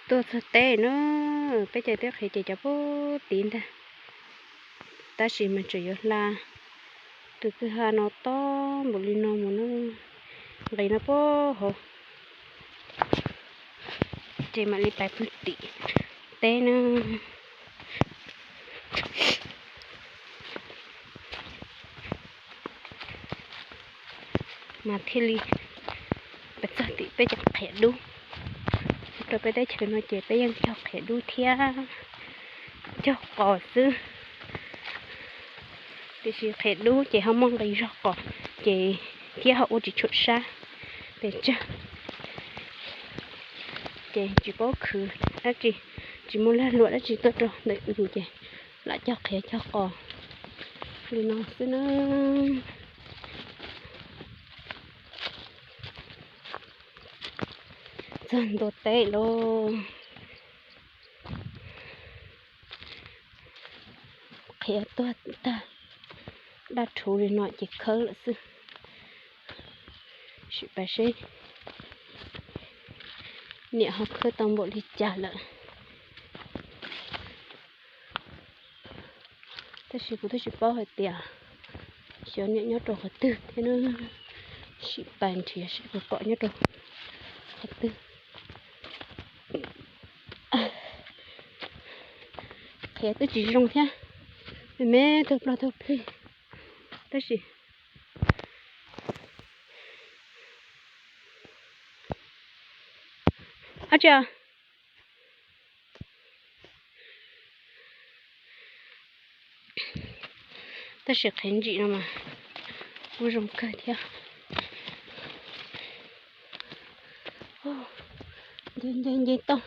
Tuaj txog teb na, peb cov teb qhiav ces cov pub tid ntag, tab sis mas tseem yuav hla. Tus kwj ha no tob npaum li no mus na, nqis no pub hauv, ces mam li pais pug tim teb na. Mas thiaj li pais txog tim peb cov qhiav dub. Rau peb teb chaws no ces peb yeej cog qhiav dub thiab cog qos xwb. Tiam sis qhiav dub ces ho muaj nqis zog qos, ces thiab ho ua tsis tshua sab pes tsawg. Ces tsis paub khwv dab tsi, tsis muaj lag luam dab tsi tuaj rau ntawm yus ces lam cog qhiav cog qos li no xwb na. Txog ntua teb lauj. Qhiav tuag tag, daj rhuv li no ces khawb lawm xwb. Sim pais seb niam ho khawb tau npaum li cas lawm. Tab sis kuv twb tsis paub hais tias xyov niam nyob rau qhov twg thiab na. Sim pais nrhiav seb puas pom nyob rau qhov twg. Qhiav twb tsis zoo thiab, me me tuag plog tuag plig. Tab sis ab tsi Tab sis qhiav ntsim no mas kuj zoo kawg thiab. Nce nce nce toj,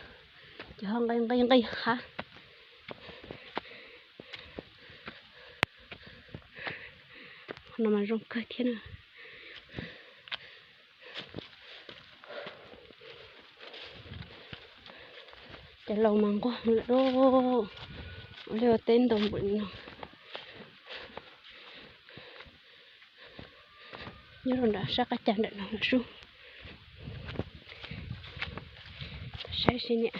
ces ho nqis nqis nqis hav. Qhov no mas zoo kawg thiab na. Cov laus mas nquag lawm lauj, ua liaj ua teb ntau npaum li no. Nyob rau nram sab qab cag nram no lawm sub. Saib seb niam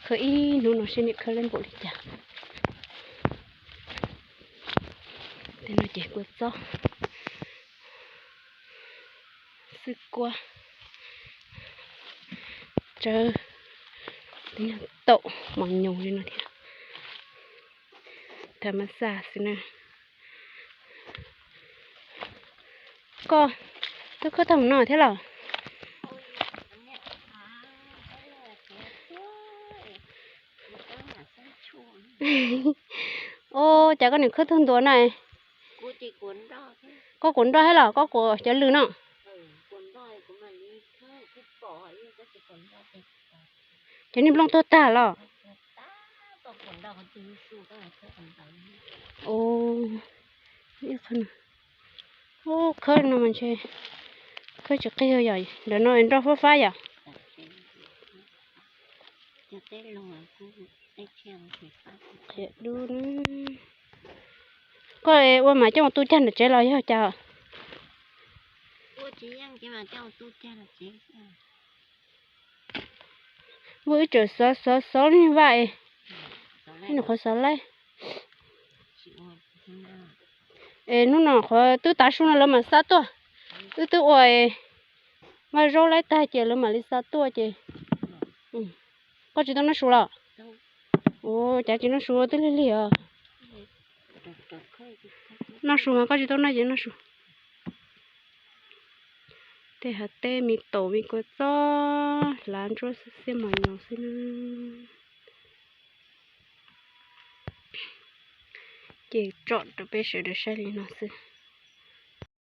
khawb ib hnub no seb niam khawb lawb npaum li cas. Tej no ces kua txob, xwb kuab, tsawb, tej nyuag taum mos nyoos li no thiab. Thaum mas xa xwb na. Koj twb khawb tau no thiab los? Ua cas koj niam khawb tug ntuas na? Koj kuam nroj thiab los koj kuam cov lws no? Cov niag nplooj tuag tag los? Ua, khawb no mas ntshe khawb tsis qig yom, ntawm no nroj fab fab yom. Qhiav dub na. Koj ua mas coj mus tu cag nram tsev los yog cas? Muaj ib txawm xov xov xov niag vaj es, nws qhov xov laib. Es hnub no qhov twb tav su no lawv mam xa tuaj. Wb twb ua vaj zaub laib tag ces lawv mam li xa tuaj ces. Koj tsis tau noj su los? Ua cas tsis noj su twb lig lig os. Noj su mas koj tsis tau noj ces noj su. Tej hav teb me taum me kua txob hlav ntsuab xiab mos nyoos xwb na. Ces tsom rau peb sawv daws saib li no xwb.